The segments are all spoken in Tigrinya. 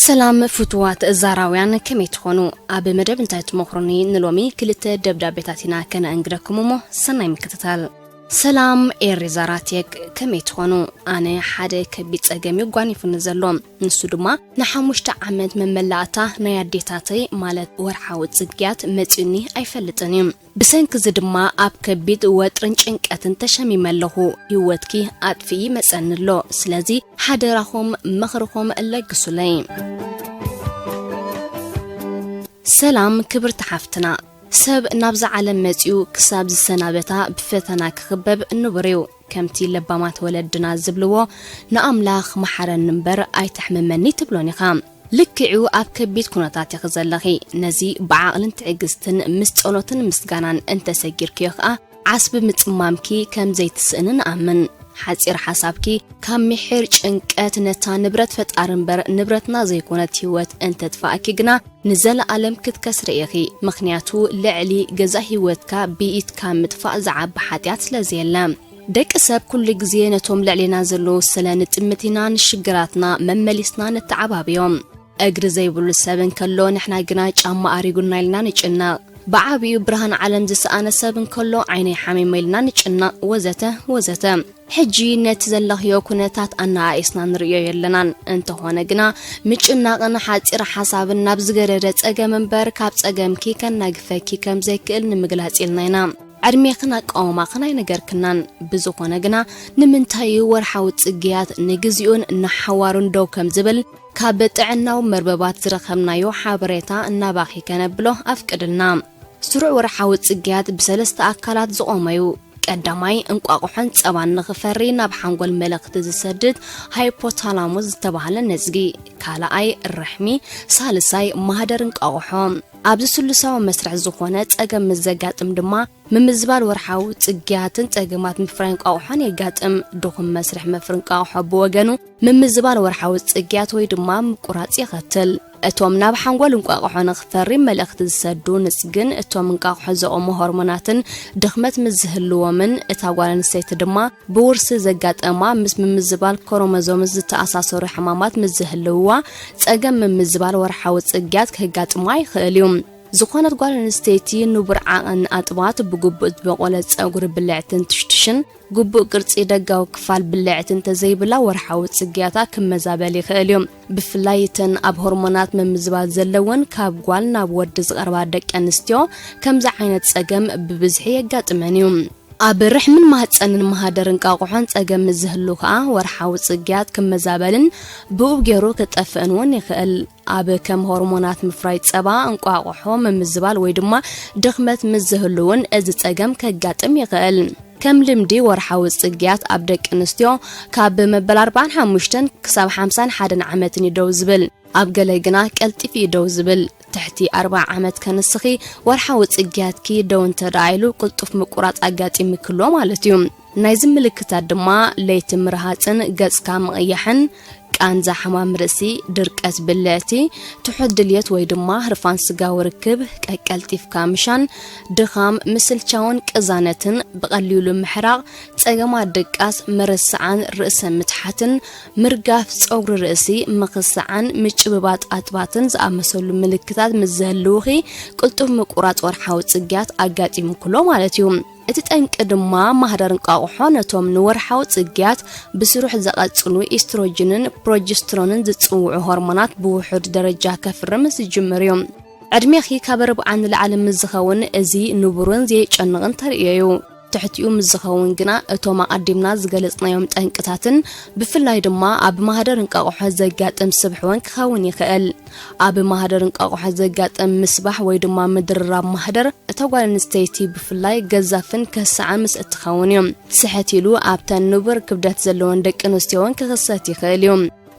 ሰላም ፍቱዋት ዛራውያን፣ ከመይ ትኾኑ? ኣብ መደብ እንታይ ትመኽሩኒ ንሎሚ ክልተ ደብዳቤታት ኢና ከነእንግደኩም እሞ ሰናይ ምክትታል። ሰላም ኤሪ ዛራቴክ፣ ከመይ ትኾኑ? ኣነ ሓደ ከቢድ ጸገም እዩ ጓኒፉኒ ዘሎ። ንሱ ድማ ንሓሙሽተ ዓመት መመላእታ ናይ ኣዴታተይ ማለት ወርሓዊ ጽግያት መጺኡኒ ኣይፈልጥን እዩ። ብሰንኪ እዚ ድማ ኣብ ከቢድ ወጥርን ጭንቀትን ተሸሚመ ኣለኹ። ህይወትኪ ኣጥፊኢ ይመጸኒ ኣሎ። ስለዚ ሓደራኹም ምኽርኹም ለግሱለይ። ሰላም ክብርቲ ሓፍትና፣ ሰብ ናብዛ ዓለም መጺኡ ክሳብ ዝሰናበታ ብፈተና ክኽበብ ንቡር እዩ። ከምቲ ለባማት ወለድና ዝብልዎ፣ "ንኣምላኽ መሓረኒ እምበር ኣይተሕምመኒ" ትብሎን ኢኻ። ልክዑ ኣብ ከቢድ ኩነታት ኢኺ ዘለኺ። ነዚ ብዓቕልን ትዕግስትን ምስ ጸሎትን ምስጋናን እንተሰጊርክዮ ኸኣ፣ ዓስቢ ምጽማምኪ ከም ዘይትስእኒ ንኣምን። ሓጺር ሓሳብኪ፣ ካብ ምሒር ጭንቀት ነታ ንብረት ፈጣሪ እምበር ንብረትና ዘይኮነት ህይወት እንተጥፋእኪ ግና ንዘለኣለም ክትከስሪ ኢኺ። ምኽንያቱ ልዕሊ ገዛእ ህይወትካ ብኢድካ ምጥፋእ ዝዓቢ ሓጢኣት ስለ ዘየለ። ደቂ ሰብ ኩሉ ግዜ ነቶም ልዕሌና ዘለዉ ስለ ንጥምት ኢና ንሽግራትና መመሊስና ነተዓባብዮም። እግሪ ዘይብሉ ሰብ እንከሎ ንሕና ግና ጫማ ኣሪጉና ኢልና ንጭነቕ። ብዓቢኡ ብርሃን ዓለም ዝሰኣነ ሰብ እንከሎ ዓይነይ ሓሚመ ኢልና ንጭነቕ ወዘተ ወዘተ። ሕጂ ነቲ ዘለኽዮ ኩነታት ኣነኣኢስና ንርእዮ የለናን። እንተኾነ ግና ምጭናቕን ሓጺር ሓሳብን ናብ ዝገደደ ጸገም እምበር ካብ ጸገምኪ ከናግፈኪ ከም ዘይክእል ንምግላጽ ኢልና ኢና። ዕድሜኽን ኣቃውማኽን ኣይነገርክናን። ብዝኾነ ግና ንምንታይ እዩ ወርሓዊ ጽግያት ንግዚኡን ንሓዋሩን ደው ከም ዝብል ካብ ጥዕናዊ መርበባት ዝረኸብናዮ ሓበሬታ እናባኺ ከነብሎ ኣፍቅድልና። ስሩዕ ወርሓዊ ጽግያት ብሰለስተ ኣካላት ዝቖመ እዩ። ቀዳማይ፣ እንቋቑሖን ጸባን ንኽፈሪ ናብ ሓንጎል መልእኽቲ ዝሰድድ ሃይፖታላሙስ ዝተባህለ ነዝጊ፣ ካልኣይ፣ ርሕሚ፣ ሳልሳይ፣ ማህደር እንቋቑሖ። ኣብዚ ስሉሳዊ መስርሕ ዝኾነ ጸገም ምስ ዘጋጥም ድማ ምምዝባል ወርሓዊ ጽግያትን ጸገማት ምፍራይ እንቋቑሖን የጋጥም። ድኹም መስርሕ መፍሪ እንቋቑሖ ብወገኑ ምምዝባል ወርሓዊ ጽግያት ወይ ድማ ምቁራጽ የኸትል። እቶም ናብ ሓንጎል እንቋቑሖ ንኽፈሪ መልእኽቲ ዝሰዱ ንዝግን፣ እቶም እንቋቑሖ ዘቑሙ ሆርሞናትን ድኽመት ምስ ዝህልዎምን፣ እታ ጓል ኣንስተይቲ ድማ ብውርሲ ዘጋጠማ ምስ ምምዝባል ክሮሞዞምስ ዝተኣሳሰሩ ሕማማት ምስ ዝህልውዋ፣ ጸገም ምምዝባል ወርሓዊ ጽግያት ከጋጥማ ይኽእል እዩ። ዝኾነት ጓል ኣንስተይቲ ንቡር ዓቐን ኣጥባት፣ ብግቡእ ዝበቖለ ጸጉሪ ብልዕትን ትሽትሽን፣ ግቡእ ቅርጺ ደጋዊ ክፋል ብልዕቲ እንተዘይብላ፣ ወርሓዊ ጽግያታ ክመዛበል ይኽእል እዩ። ብፍላይ እተን ኣብ ሆርሞናት ምምዝባል ዘለወን ካብ ጓል ናብ ወዲ ዝቐርባ ደቂ ኣንስትዮ ከምዚ ዓይነት ጸገም ብብዝሒ የጋጥመን እዩ። ኣብ ርሕምን ማህጸንን ማህደር እንቋቑሖን ጸገም ምስ ዝህሉ ከኣ ወርሓዊ ጽግያት ክመዛበልን ብኡብ ገይሩ ክጠፍእን እውን ይኽእል። ኣብ ከም ሆርሞናት ምፍራይ ጸባ፣ እንቋቑሖ፣ ምምዝባል ወይ ድማ ድኽመት ምስ ዝህሉ እውን እዚ ጸገም ከጋጥም ይኽእል። ከም ልምዲ ወርሓዊ ጽግያት ኣብ ደቂ ኣንስትዮ ካብ መበል ኣርባዓን ሓሙሽተን ክሳብ ሓምሳን ሓደን ዓመትን እዩ ደው ዝብል። ኣብ ገለ ግና ቀልጢፉ እዩ ደው ዝብል። ትሕቲ ኣርብዓ ዓመት ከንስኺ ወርሓዊ ጽግያትኪ ደው እንተ ደኣ ኢሉ ቅልጡፍ ምቁራጽ ኣጋጢሙኪ ኣሎ ማለት እዩ። ናይዚ ምልክታት ድማ ለይቲ ምርሃጽን ገጽካ ምቕያሕን፣ ቃንዛ፣ ሕማም ርእሲ፣ ድርቀት ብልዕቲ፣ ትሑት ድልየት ወይ ድማ ህርፋን ስጋዊ ርክብ፣ ቀቀልጢፍካ ምሻን፣ ድኻም፣ ምስልቻውን ቅዛነትን፣ ብቐሊሉ ምሕራቕ፣ ጸገማት ድቃስ፣ ምርስዓን ርእሰ ምትሓትን፣ ምርጋፍ ጸጉሪ ርእሲ፣ ምኽስዓን ምጭብባጥ ኣጥባትን ዝኣመሰሉ ምልክታት ምስ ዝህልውኺ ቅልጡፍ ምቁራጽ ወርሓዊ ጽግያት ኣጋጢሙክሎ ማለት እዩ። እቲ ጠንቂ ድማ ማህደር እንቋቑሖ ነቶም ንወርሓዊ ጽግያት ብስሩዕ ዘቐጽሉ ኢስትሮጅንን ፕሮጀስትሮንን ዝጽውዑ ሆርሞናት ብውሑድ ደረጃ ከፍሪ ምስ ዝጅምር እዩ። ዕድሜኺ ካብ ኣርብዓ ንላዕሊ ምስ ዝኸውን እዚ ንቡርን ዘየጨንቕን ተርእዮ እዩ። ትሕቲኡ ምስ ዝኸውን ግና እቶም ኣቐዲምና ዝገለጽናዮም ጠንቅታትን ብፍላይ ድማ ኣብ ማህደር እንቋቑሖ ዘጋጥም ስብሕወን ክኸውን ይኽእል። ኣብ ማህደር እንቋቑሖ ዘጋጥም ምስባሕ ወይ ድማ ምድርራብ ማህደር እታ ጓል ኣንስተይቲ ብፍላይ ገዛፍን ከሳዕን ምስ እትኸውን እዩ። ስሕት ኢሉ ኣብተን ንቡር ክብደት ዘለወን ደቂ ኣንስትዮ እውን ክኽሰት ይኽእል እዩ።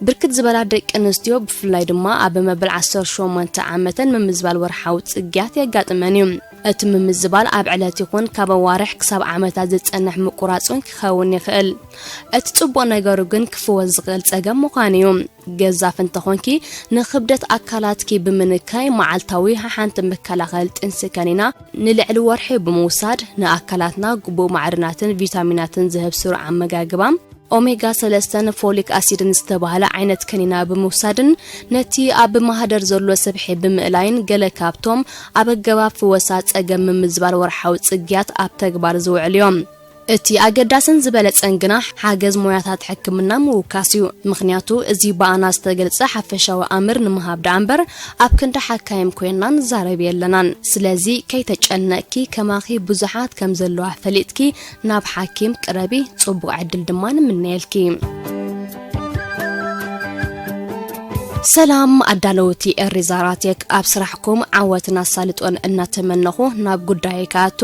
ብርክት ዝበላ ደቂ ኣንስትዮ ብፍላይ ድማ ኣብ መበል ዓሰርተ ሸሞንተ ዓመተን ምምዝባል ወርሓዊ ጽግያት የጋጥመን እዩ። እቲ ምምዝባል ኣብ ዕለት ይኹን ካብ ኣዋርሕ ክሳብ ዓመታት ዝጸንሕ ምቁራጽ እውን ክኸውን ይኽእል። እቲ ጽቡቕ ነገሩ ግን ክፍወስ ዝኽእል ጸገም ምዃኑ እዩ። ገዛፍ እንተኾንኪ ንክብደት ኣካላትኪ ብምንካይ መዓልታዊ ሓንቲ መከላኸሊ ጥንሲ ከኒና ንልዕሊ ወርሒ ብምውሳድ ንኣካላትና ግቡእ ማዕድናትን ቪታሚናትን ዝህብ ስሩዕ ኣመጋግባ ኦሜጋ ሰለስተን ፎሊክ ኣሲድን ዝተባህለ ዓይነት ከኒና ብምውሳድን ነቲ ኣብ ማህደር ዘሎ ስብሒ ብምእላይን ገለ ካብቶም ኣብ ኣገባብ ፍወሳ ጸገም ምምዝባል ወርሓዊ ጽግያት ኣብ ተግባር ዝውዕል እዮም። እቲ ኣገዳስን ዝበለጸን ግና ሓገዝ ሞያታት ሕክምና ምውካስ እዩ። ምኽንያቱ እዚ ብኣና ዝተገልጸ ሓፈሻዊ ኣምር ንምሃብ ደኣ እምበር ኣብ ክንዲ ሓካይም ኮይንና ንዛረብ የለናን። ስለዚ ከይተጨነቅኪ፣ ከማኺ ብዙሓት ከም ዘለዋ ፈሊጥኪ ናብ ሓኪም ቅረቢ። ጽቡቕ ዕድል ድማ ንምነየልኪ። ሰላም ኣዳለውቲ ኤሪ ዛራቴክ፣ ኣብ ስራሕኩም ዓወትን ኣሳልጦን እናተመነኹ ናብ ጉዳይ ክኣቱ።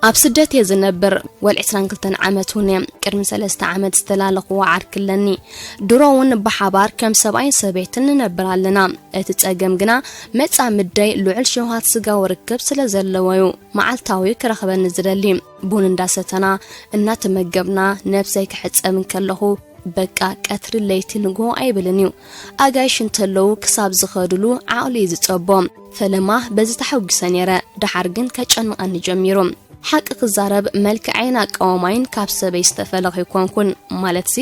ኣብ ስደት እየ ዝነብር። ወል ዕስራን ክልተን ዓመት እውን እየ። ቅድሚ ሰለስተ ዓመት ዝተላለኽዎ ዓርኪ ኣለኒ። ድሮ እውን ብሓባር ከም ሰብኣይን ሰበይትን ንነብር ኣለና። እቲ ጸገም ግና መጻምደይ ልዑል ሸውሃት ስጋዊ ርክብ ስለ ዘለዎ እዩ። መዓልታዊ ክረኽበኒ ዝደሊ። ቡን እንዳሰተና፣ እናተመገብና፣ ነብሰይ ክሕጸብ እንከለኹ፣ በቃ ቀትሪ ለይቲ ንግሆ ኣይብልን እዩ። ኣጋይሽ እንተለዉ ክሳብ ዝኸድሉ ዓቕሉ እዩ ዝጸቦ። ፈለማ በዚ ተሓጒሰ ነይረ። ደሓር ግን ከጨንቐኒ ጀሚሩ። ሓቂ ክዛረብ፣ መልክዐይን ኣቃውማይን ካብ ሰበይ ዝተፈለኹ ኣይኮንኩን። ማለትሲ፣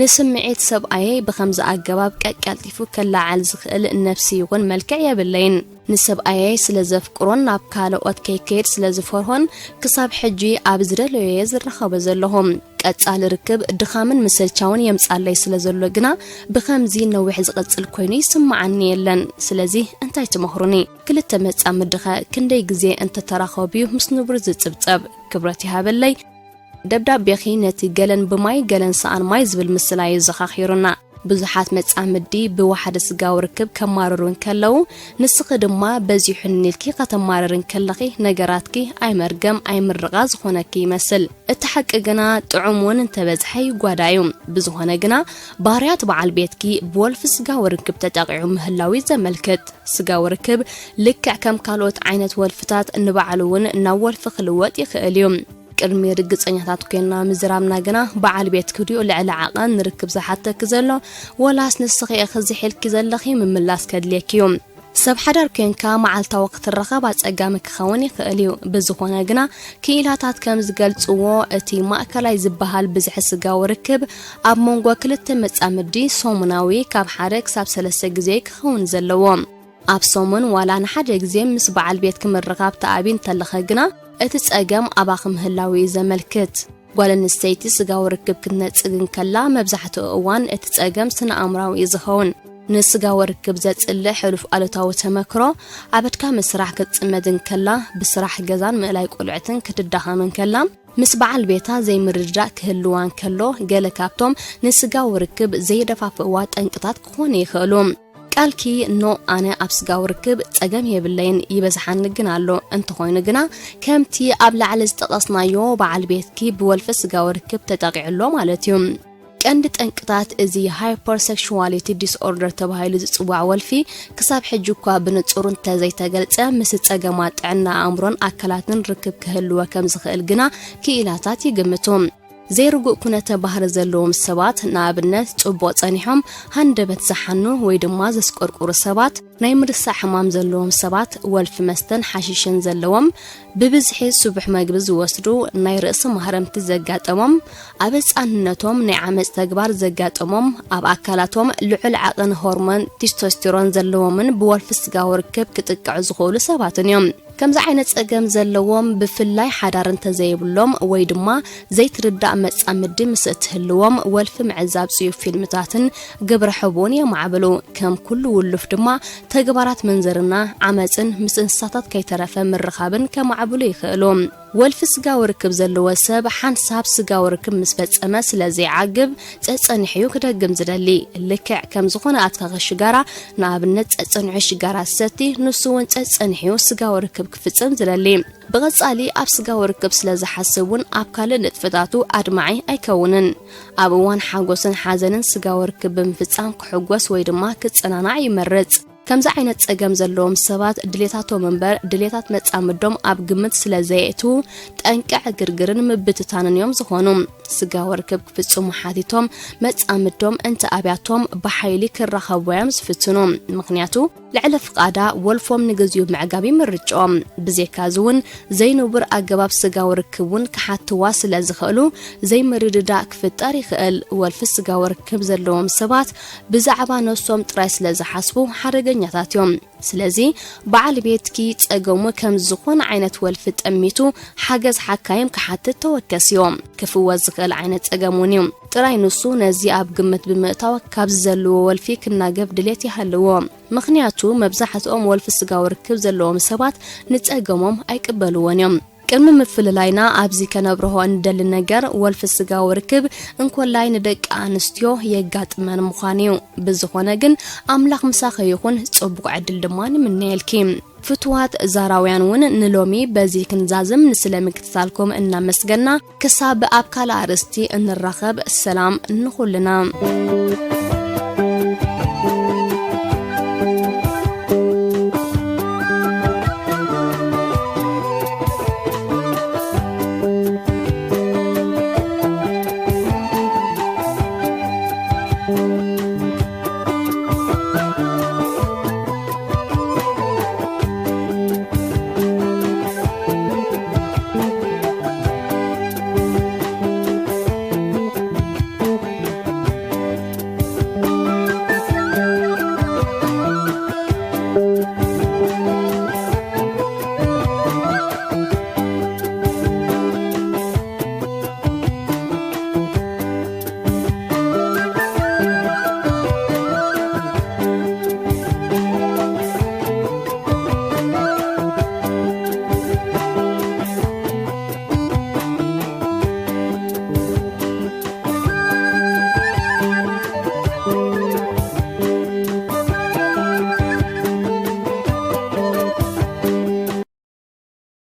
ንስምዒት ሰብኣየይ ብኸምዚ ኣገባብ ቀቀልጢፉ ከለዓዕል ዝኽእል ነብሲ ይኹን መልክዕ የብለይን። ንሰብኣየይ ስለ ዘፍቅሮን ናብ ካልኦት ከይከይድ ስለ ዝፈርሆን፣ ክሳብ ሕጂ ኣብ ዝደለዮ እየ ዝራኸቦ ዘለኹ። ቀጻሊ ርክብ ድኻምን ምስልቻውን የምጻለይ ስለ ዘሎ ግና፣ ብኸምዚ ነዊሕ ዝቕጽል ኮይኑ ይስምዓኒ የለን። ስለዚ እንታይ ትመኽሩኒ? ክልተ መጻምድኸ ክንደይ ግዜ እንተተራኸቡ'ዩ ምስ ንቡር ዝጽብጸብ? ክብረት ይሃበለይ። ደብዳቤኺ ነቲ ገለን ብማይ ገለን ሰኣን ማይ ዝብል ምስላ እዩ ዘኻኺሩና። ብዙሓት መጻምዲ ብዋሕዲ ስጋዊ ርክብ ከማርሩ እንከለዉ፣ ንስኺ ድማ በዚሑኒ ኢልኪ ከተማርሪ እንከለኺ፣ ነገራትኪ ኣይመርገም ኣይምርቓ ዝኾነኪ ይመስል። እቲ ሓቂ ግና፣ ጥዑም እውን እንተበዝሐ ይጓዳ እዩ። ብዝኾነ ግና፣ ባህርያት በዓል ቤትኪ ብወልፊ ስጋዊ ርክብ ተጠቒዑ ምህላው እዩ ዘመልክት። ስጋዊ ርክብ ልክዕ ከም ካልኦት ዓይነት ወልፍታት ንባዕሉ እውን ናብ ወልፊ ክልወጥ ይኽእል እዩ። ቅድሚ ርግጸኛታት ኮይንና ምዝራብና ግና፣ በዓል ቤትኪ ድዩ ልዕሊ ዓቐን ንርክብ ዝሓተኪ ዘሎ፣ ወላስ ንስኺ ኢኺ ዝሒልኪ ዘለኺ ምምላስ ከድልየኪ እዩ። ሰብ ሓዳር ኮይንካ መዓልታዊ ክትራኸብ ኣጸጋሚ ክኸውን ይኽእል እዩ። ብዝኾነ ግና፣ ክኢላታት ከም ዝገልጽዎ፣ እቲ ማእከላይ ዝበሃል ብዝሒ ስጋዊ ርክብ ኣብ መንጎ ክልተ መጻምዲ ሰሙናዊ ካብ ሓደ ክሳብ ሰለስተ ግዜ ክኸውን ዘለዎ። ኣብ ሰሙን ዋላ ንሓደ ግዜ ምስ በዓል ቤትኪ ምርኻብ ትኣብዪ እንተለኺ ግና፣ እቲ ጸገም ኣባኺ ምህላው እዩ ዘመልክት። ጓል ኣንስተይቲ ስጋዊ ርክብ ክትነጽግ እንከላ፣ መብዛሕትኡ እዋን እቲ ጸገም ስነ-ኣእምራዊ እዩ ዝኸውን። ንስጋዊ ርክብ ዘጽልእ ሕሉፍ ኣሉታዊ ተመክሮ፣ ኣብ ኣድካሚ ስራሕ ክትጽመድ እንከላ፣ ብስራሕ ገዛን ምእላይ ቆልዑትን ክትዳኸም እንከላ፣ ምስ በዓል ቤታ ዘይምርድዳእ ክህልዋ እንከሎ፣ ገለ ካብቶም ንስጋዊ ርክብ ዘየደፋፍእዋ ጠንቅታት ክኾኑ ይኽእሉ። ቃልኪ፣ ኖ፣ ኣነ ኣብ ስጋዊ ርክብ ጸገም የብለይን፣ ይበዝሓኒ ግን ኣሎ። እንተኾይኑ ግና፣ ከምቲ ኣብ ላዕሊ ዝጠቐስናዮ፣ በዓል ቤትኪ ብወልፊ ስጋዊ ርክብ ተጠቒዑ ኣሎ ማለት እዩ። ቀንዲ ጠንቅታት እዚ ሃይፐርሴክሹዋሊቲ ዲስኦርደር ተባሂሉ ዝጽዋዕ ወልፊ፣ ክሳብ ሕጂ እኳ ብንጹር እንተዘይተገልጸ፣ ምስ ጸገማት ጥዕና ኣእምሮን ኣካላትን ርክብ ክህልዎ ከም ዝኽእል ግና ክኢላታት ይግምቱ። ዘይርጉእ ኩነተ ባህሪ ዘለዎም ሰባት፣ ንኣብነት፣ ጽቡቕ ጸኒሖም ሃንደበት ዝሓኑ ወይ ድማ ዘስቆርቁሩ ሰባት፣ ናይ ምርሳዕ ሕማም ዘለዎም ሰባት፣ ወልፊ መስተን ሓሺሽን ዘለዎም፣ ብብዝሒ ስቡሕ መግቢ ዝወስዱ፣ ናይ ርእሲ ማህረምቲ ዘጋጠሞም፣ ኣብ ህጻንነቶም ናይ ዓመጽ ተግባር ዘጋጠሞም፣ ኣብ ኣካላቶም ልዑል ዓቐን ሆርሞን ቲስቶስቴሮን ዘለዎምን ብወልፊ ስጋዊ ርክብ ክጥቅዑ ዝኽእሉ ሰባትን እዮም። ከምዚ ዓይነት ጸገም ዘለዎም፣ ብፍላይ ሓዳር እንተዘይብሎም ወይ ድማ ዘይትርዳእ መጻምዲ ምስ እትህልዎም፣ ወልፊ ምዕዛብ ጽዩፍ ፊልምታትን ግብረ ሕቡን የማዕብሉ። ከም ኩሉ ውሉፍ ድማ ተግባራት ምንዝርና፣ ዓመጽን ምስ እንስሳታት ከይተረፈ ምርኻብን ከማዕብሉ ይኽእሉ። ወልፊ ስጋዊ ርክብ ዘለዎ ሰብ ሓንሳብ ስጋዊ ርክብ ምስ ፈጸመ ስለ ዘይዓግብ፣ ጸጸኒሑ እዩ ክደግም ዝደሊ። ልክዕ ከም ዝኾነ ኣትካኺ ሽጋራ፣ ንኣብነት፣ ጸጸኒሑ ሽጋራ ዝሰቲ፣ ንሱ እውን ጸጸኒሑ እዩ ስጋዊ ርክብ ክፍጽም ዝደሊ። ብቐጻሊ ኣብ ስጋዊ ርክብ ስለ ዝሓስብ እውን ኣብ ካልእ ንጥፈታቱ ኣድማዒ ኣይከውንን። ኣብ እዋን ሓጎስን ሓዘንን ስጋዊ ርክብ ብምፍጻም ክሕጎስ ወይ ድማ ክጸናናዕ ይመርጽ። ከምዚ ዓይነት ጸገም ዘለዎም ሰባት ድሌታቶም እምበር ድሌታት መጻምዶም ኣብ ግምት ስለ ዘየእትዉ፣ ጠንቂ ዕግርግርን ምብትታንን እዮም ዝኾኑ። ስጋዊ ርክብ ክፍጽሙ ሓቲቶም መጻምዶም እንተ ኣብያቶም ብሓይሊ ክራኸቡ እዮም ዝፍትኑ። ምኽንያቱ ልዕሊ ፍቓዳ ወልፎም ንግዚኡ ምዕጋብ ይምርጭኦም። ብዘይካዚ እውን ዘይንቡር ኣገባብ ስጋዊ ርክብ እውን ክሓትዋ ስለ ዝኽእሉ ዘይምርድዳእ ክፍጠር ይኽእል። ወልፊ ስጋዊ ርክብ ዘለዎም ሰባት ብዛዕባ ነሶም ጥራይ ስለ ዝሓስቡ ሓደገኛታት እዮም። ስለዚ በዓል ቤትኪ ጸገሙ ከም ዝኾነ ዓይነት ወልፊ ጠሚቱ ሓገዝ ሓካይም ክሓትት ተወከስዮ። ክፍወስ ዝኽእል ዓይነት ጸገም እውን እዩ። ጥራይ ንሱ ነዚ ኣብ ግምት ብምእታው ካብ ዝዘልዎ ወልፊ ክናገፍ ድሌት ይሃልዎ። ምኽንያቱ መብዛሕትኦም ወልፊ ስጋዊ ርክብ ዘለዎም ሰባት ንጸገሞም ኣይቅበልዎን እዮም። ቅድሚ ምፍልላይና ኣብዚ ከነብርሆ እንደሊ ነገር ወልፊ ስጋዊ ርክብ እንኮላይ ንደቂ ኣንስትዮ የጋጥመን ምዃን እዩ። ብዝኾነ ግን ኣምላኽ ምሳኸ ይኹን፣ ጽቡቕ ዕድል ድማ ንምነየልኪ። ፍትዋት ዛራውያን እውን ንሎሚ በዚ ክንዛዝም ንስለ ምክትታልኩም እናመስገና ክሳብ ኣብ ካልእ ኣርእስቲ እንራኸብ ሰላም ንኹልና።